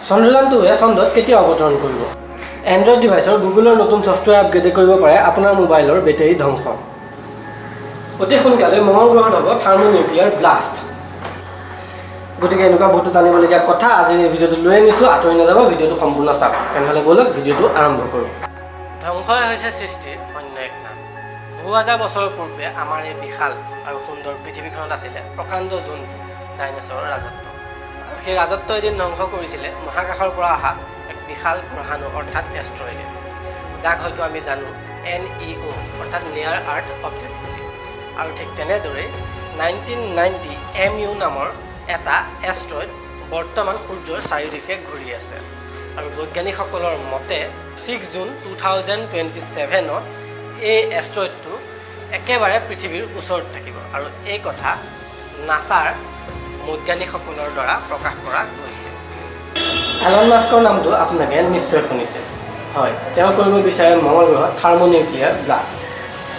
চন্দ্ৰযান 2ৱে চন্দ্ৰত কেতিয়া অৱতৰণ কৰিব? এণ্ড্ৰইড ডিভাইচৰ গুগলৰ নতুন ছফ্টৱেৰ আপগ্ৰেডে কৰিব পাৰে আপোনাৰ মোবাইলৰ বেটেৰী ধ্বংস। অতি সোনকালে মঙল গ্ৰহত হ'ব থাৰ্মোনিউক্লিয়াৰ ব্লাষ্ট। গতিকে এনেকুৱা বহুতো জানিবলগীয়া কথা আজিৰ এই ভিডিঅ'টো লৈ আনিছোঁ। আঁতৰি নাযাব, ভিডিঅ'টো সম্পূৰ্ণ চাওক। তেনেহ'লে ব'লক, ভিডিঅ'টো আৰম্ভ কৰোঁ। ধ্বংসই হৈছে সৃষ্টিৰ অন্য এক নাম। বহু হাজাৰ বছৰৰ পূৰ্বে আমাৰ এই বিশাল আৰু সুন্দৰ পৃথিৱীখনত আছিলে প্ৰকাণ্ড জন্তু ডাইনেছৰৰ ৰাজত্ব। আৰু সেই ৰাজত্ব এদিন ধ্বংস কৰিছিলে মহাকাশৰ পৰা অহা এক বিশাল গ্ৰহাণু, অৰ্থাৎ এষ্ট্ৰইডে, যাক হয়তো আমি জানো এনইঅ', অৰ্থাৎ নিয়াৰ আৰ্থ অবজেক্ট বুলি। আৰু ঠিক তেনেদৰেই 1990 MU নামৰ এটা এষ্ট্ৰইড বৰ্তমান সূৰ্যৰ চাৰিওদিশে ঘূৰি আছে। আৰু বৈজ্ঞানিকসকলৰ মতে 6 জুন 2027ত এই এষ্ট্ৰইডটো একেবাৰে পৃথিৱীৰ ওচৰত থাকিব। আৰু এই কথা নাছাৰ বৈজ্ঞানিকসকলৰ দ্বাৰা প্ৰকাশ কৰা গৈছে। এলন মাস্কৰ নামটো আপোনালোকে নিশ্চয় শুনিছে। হয়, তেওঁ কৰিব বিচাৰে মঙল গ্ৰহত থাৰ্মোনিউক্লিয়াৰ ব্লাষ্ট।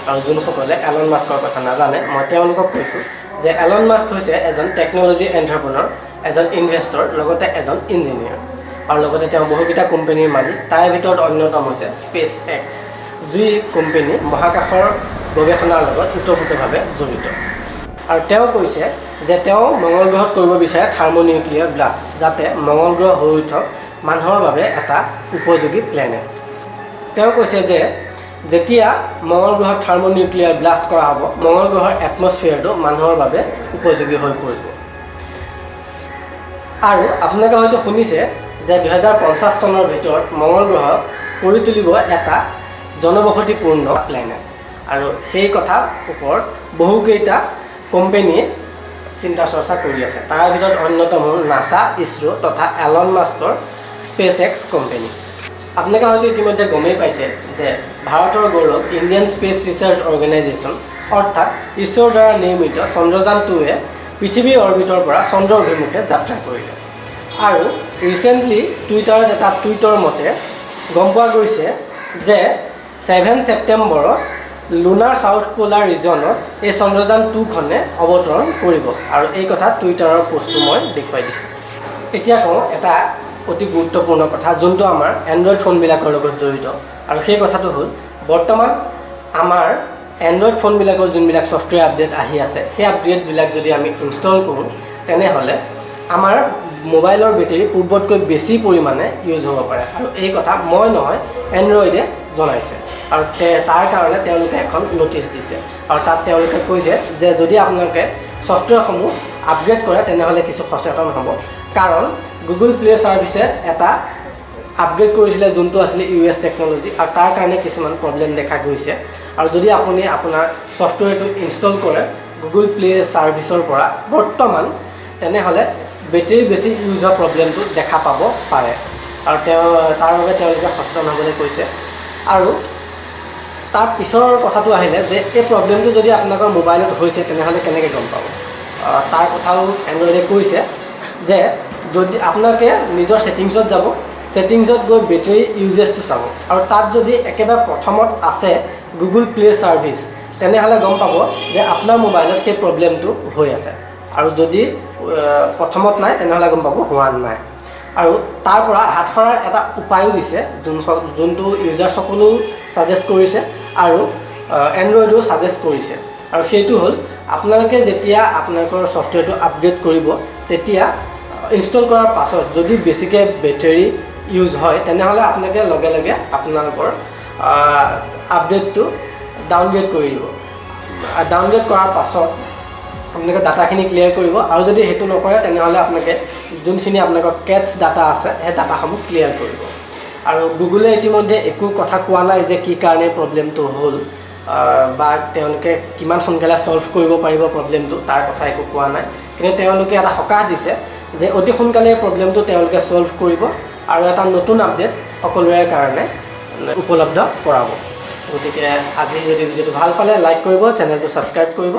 আৰু যোনসকলে এলন মাস্কৰ কথা নাজানে, মই তেওঁলোকক কৈছোঁ যে এলন মাস্ক হৈছে এজন টেকন'লজি এণ্টাৰপ্ৰনৰ, এজন ইনভেষ্টৰ, লগতে এজন ইঞ্জিনিয়াৰ। আৰু লগতে তেওঁ বহুকেইটা কোম্পেনীৰ মালিক। তাৰে ভিতৰত অন্যতম হৈছে স্পেচ এক্স, যি কোম্পেনী মহাকাশৰ গৱেষণাৰ লগত ওতপ্ৰোতভাৱে জড়িত। আৰু তেওঁ কৈছে যে তেওঁ মঙল গ্ৰহত কৰিব বিচাৰে থাৰ্মোনিউক্লিয়াৰ ব্লাষ্ট, যাতে মঙল গ্ৰহ হৈ উঠক মানুহৰ বাবে এটা উপযোগী প্লেনেট। তেওঁ কৈছে যে যেতিয়া মঙল গ্ৰহত থাৰ্মোনিউক্লিয়াৰ ব্লাষ্ট কৰা হ'ব, মঙল গ্ৰহৰ এটমছফিয়াৰটো মানুহৰ বাবে উপযোগী হৈ পৰিব। আৰু আপোনালোকে হয়তো শুনিছে যে 2050 চনৰ ভিতৰত মঙল গ্ৰহক কৰি তুলিব এটা জনবসতিপূৰ্ণ প্লেনেট। আৰু সেই কথাৰ ওপৰত বহুকেইটা কোম্পেনীয়ে চিন্তা চৰ্চা কৰি আছে। তাৰ ভিতৰত অন্যতম হ'ল নাছা, ইছৰ' তথা এলন মাস্কৰ স্পেচ এক্স কোম্পেনী। আপোনালোকে হয়তো ইতিমধ্যে গমেই পাইছে যে ভাৰতৰ গৌৰৱ ইণ্ডিয়ান স্পেচ ৰিচাৰ্চ অৰ্গেনাইজেশ্যন, অৰ্থাৎ ইছৰ'ৰ দ্বাৰা নিৰ্মিত চন্দ্ৰযান 2ৱে পৃথিৱীৰ অৰ্বিটৰ পৰা চন্দ্ৰ অভিমুখে যাত্ৰা কৰিলে। আৰু ৰিচেণ্টলি টুইটাৰত এটা টুইটৰ মতে গম পোৱা গৈছে যে 7 ছেপ্টেম্বৰত লুনাৰ চাউথ পোলাৰ ৰিজনত এই চন্দ্ৰযান 2খনে অৱতৰণ কৰিব। আৰু এই কথা টুইটাৰৰ পষ্টটো মই দেখুৱাই দিছোঁ। এতিয়া কওঁ এটা অতি গুৰুত্বপূৰ্ণ কথা, যোনটো আমাৰ এণ্ড্ৰইড ফোনবিলাকৰ লগত জড়িত। আৰু সেই কথাটো হ'ল, বৰ্তমান আমাৰ এণ্ড্ৰইড ফোনবিলাকৰ যোনবিলাক ছফ্টৱেৰ আপডেট আহি আছে, সেই আপডেটবিলাক যদি আমি ইনষ্টল কৰোঁ, তেনেহ'লে আমাৰ মোবাইলৰ বেটেৰী পূৰ্বতকৈ বেছি পৰিমাণে ইউজ হ'ব পাৰে। আৰু এই কথা মই নহয়, এণ্ড্ৰইডে জনাইছে। আৰু তাৰ কাৰণে তেওঁলোকে এখন ন'টিচ দিছে। আৰু তাত তেওঁলোকে কৈছে যে যদি আপোনালোকে ছফ্টৱেৰসমূহ আপগ্ৰেড কৰে, তেনেহ'লে কিছু সচেতন হ'ব, কাৰণ গুগল প্লে' ছাৰ্ভিচে এটা আপগ্ৰেড কৰিছিলে, যোনটো আছিলে ইউএছ টেকন'লজি, আৰু তাৰ কাৰণে কিছুমান প্ৰব্লেম দেখা গৈছে। আৰু যদি আপুনি আপোনাৰ ছফ্টৱেৰটো ইনষ্টল কৰে গুগল প্লে' ছাৰ্ভিচৰ পৰা বৰ্তমান, তেনেহ'লে বেটেৰী বেছি ইউজ হোৱা প্ৰব্লেমটো দেখা পাব পাৰে। আৰু তাৰ বাবে তেওঁলোকে সচেতন হ'বলৈ কৈছে। আৰু তাৰ পিছৰ কথাটো আহিলে যে এই প্ৰব্লেমটো যদি আপোনালোকৰ মোবাইলত হৈছে, তেনেহ'লে কেনেকৈ গম পাব? তাৰ কথাও এণ্ড্ৰইডে কৈছে যে যদি আপোনালোকে নিজৰ ছেটিংছত যাব, ছেটিংছত গৈ বেটেৰী ইউজেছটো চাব আৰু তাত যদি একেবাৰে প্ৰথমত আছে গুগল প্লে' ছাৰ্ভিচ, তেনেহ'লে গম পাব যে আপোনাৰ মোবাইলত সেই প্ৰব্লেমটো হৈ আছে। আৰু যদি প্ৰথমত নাই, তেনেহ'লে গম পাব হোৱা নাই। আৰু তাৰ পৰা হাত সৰাৰ এটা উপায়ো দিছে, যোনটো ইউজাৰসকলেও ছাজেষ্ট কৰিছে আৰু এণ্ড্ৰইডেও ছাজেষ্ট কৰিছে। আৰু সেইটো হ'ল, আপোনালোকে যেতিয়া আপোনালোকৰ ছফ্টৱেৰটো আপগ্ৰেড কৰিব, তেতিয়া ইনষ্টল কৰাৰ পাছত যদি বেছিকৈ বেটেৰী ইউজ হয়, তেনেহ'লে আপোনালোকে লগে লগে আপোনালোকৰ আপডেটটো ডাউনগ্ৰেড কৰি দিব। ডাউনগ্ৰেড কৰাৰ পাছত আপোনালোকে ডাটাখিনি ক্লিয়াৰ কৰিব। আৰু যদি সেইটো নকৰে, তেনেহ'লে আপোনালোকে যোনখিনি আপোনালোকৰ কেচ ডাটা আছে, সেই ডাটাসমূহ ক্লিয়াৰ কৰিব। আৰু গুগলে ইতিমধ্যে একো কথা কোৱা নাই যে কি কাৰণে প্ৰব্লেমটো হ'ল বা তেওঁলোকে কিমান সোনকালে ছল্ভ কৰিব পাৰিব প্ৰব্লেমটো, তাৰ কথা একো কোৱা নাই। কিন্তু তেওঁলোকে এটা সকাহ দিছে যে অতি সোনকালে এই প্ৰব্লেমটো তেওঁলোকে ছল্ভ কৰিব আৰু এটা নতুন আপডেট সকলোৰে কাৰণে উপলব্ধ কৰাব। গতিকে আজি যদি ভিডিঅ'টো ভাল পালে, লাইক কৰিব, চেনেলটো ছাবস্ক্ৰাইব কৰিব।